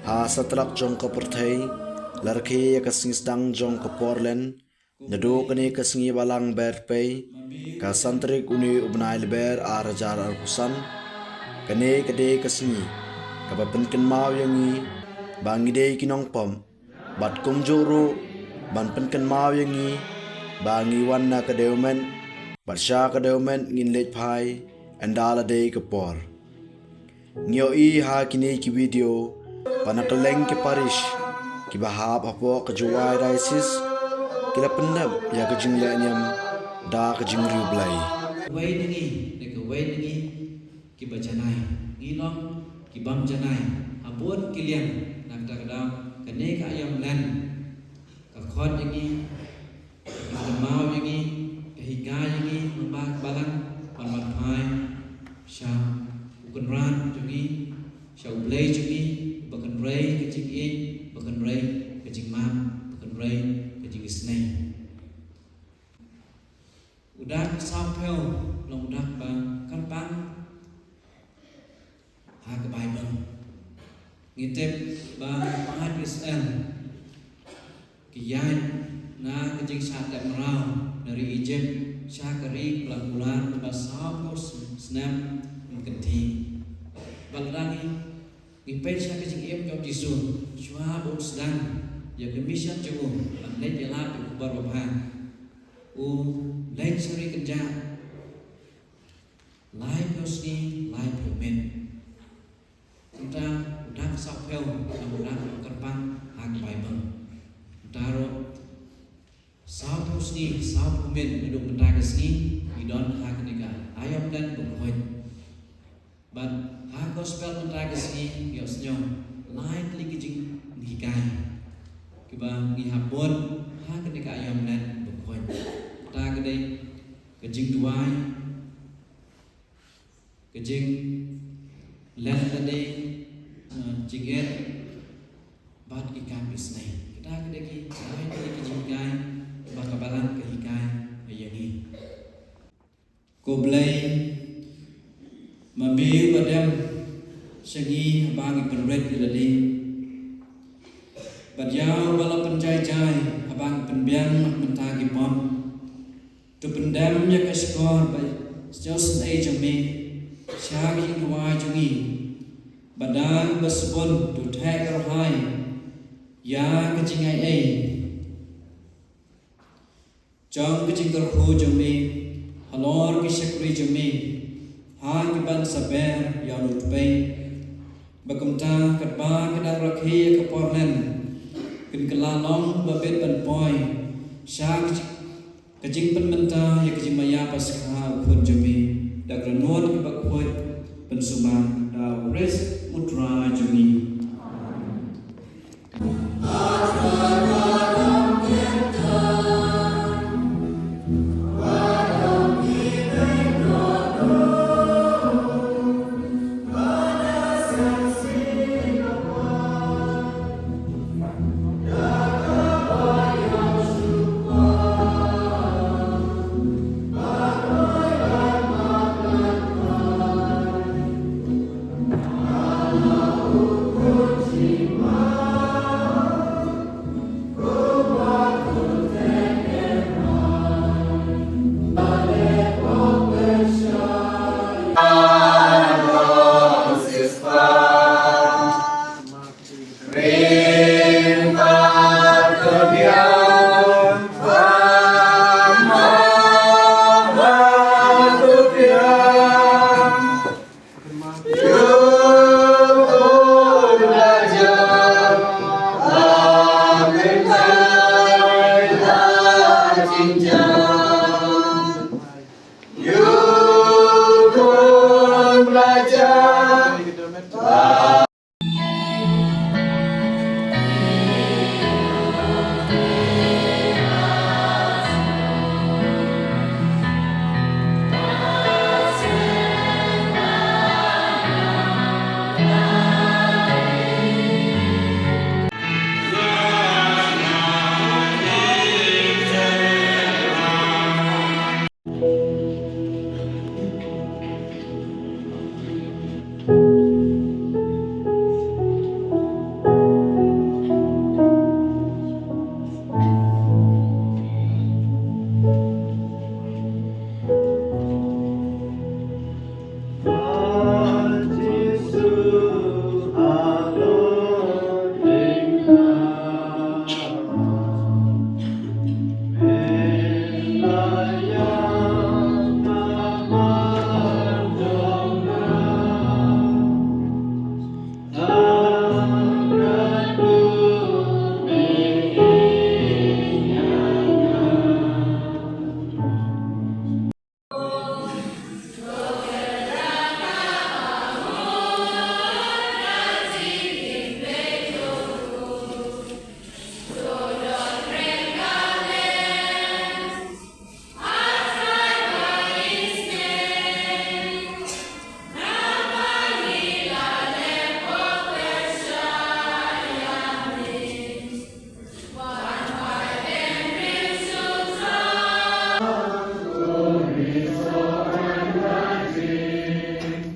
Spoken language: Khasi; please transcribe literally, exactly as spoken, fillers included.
Ha satlak jong ka pyrthei la rakhe ïa ka sngi sdang jong ka Portland naduh kane ka sngi Balang Berpei, ka san tarik une u bnai Lber ar hajar arphew san. Kane ka dei ka sngi kaba pynkynmaw ïa ngi ba ngi dei ki nongpop, bad kumjuh ruh ban pynkynmaw ïa ngi ba ngi wan na ka dewmet, bad sha ka dewmet ngin leit phai ynda la dei ka por. Ngi ïohi ha kine ki video ba na kylleng ki parish kiba hap hapoh ka Jowai Diocese ki la pyndep ïa ka jingleh niam da ka jingriewblei. Wei na ngi, na ka wei na ngi kiba janai, ngi long ki bym janai ha bun ki liang. Na kata ka daw kane ka aïom Lent ka khot ïa ngi, ka kynmaw ïa ngi, ka hikai ïa ngi, namar ba ka Balang ban wan phai sha u Kynrad jong ngi, sha U Blei jong ngi, ba kynrei ka jingïeit, ba kynrei ka jingmap, ba kynrei ka jingisynei. U dak sawphew long u dak ba kyrpang ha ka Baibl. Ngi tip ba ki paid Israel ki ïaid na ka jingshah tep mraw na ri Egypt sha ka ri kaba la kular, ba sawphew snem ym kynthih. Bad lada ngi, ngi peit sha ka jingim jong U Jisu, shuwa ba un sdang ïa ka mission jong u ban leit ïalap ïa ka khubor babha, u leit sha ri kynjah laiphew sngi, laiphew miet. Kumta u dak sawphew long u dak ba kyrpang ha ka Baibl. Kumta ruh sawphew sngi, sawphew miet naduh mynta ka sngi ngi don ha kane ka aïom Lent bakhuid. Bad ha ka Gospel mynta ka sngi ngi ïohsngew lai tylli ki jinghikai kiba ngi hap bud ha kane ka aïom Lent bakhuid. Kata ka dei ka jingduwai, ka jinglen lade, eh, jingeh bad ki kam ki snei. Kita ki dei ki, ki, ki jinghikai ba ka Balang ka hikai ïa ngi. Ko Blei, ma me ba dem sha ngi haba ngi pynrit ïa lade, bad ïa uba la pynjai jai haba ngi pynbiang na ka bynta ki pop. To pyndem ïa ka shkor ba sngewsynei jong me sha ka jingduwai jong ngi, ba da kaba sbun to theh kyrhai ïa ka jingaiei jong ka jingkyrkhu jong me halor ki shakri jong me ha ki ban saber ïa U Trai. Ba kumta katba ka dang rakhe ïa ka por Lent kin kylla long ba bit ban poi sha ka jing Ka jingpynmynta ïa ka jingmaïa Paskha u Khun jong me, da ka dohnud kaba khuid, pynsumar da U Khrist U Trai jong me.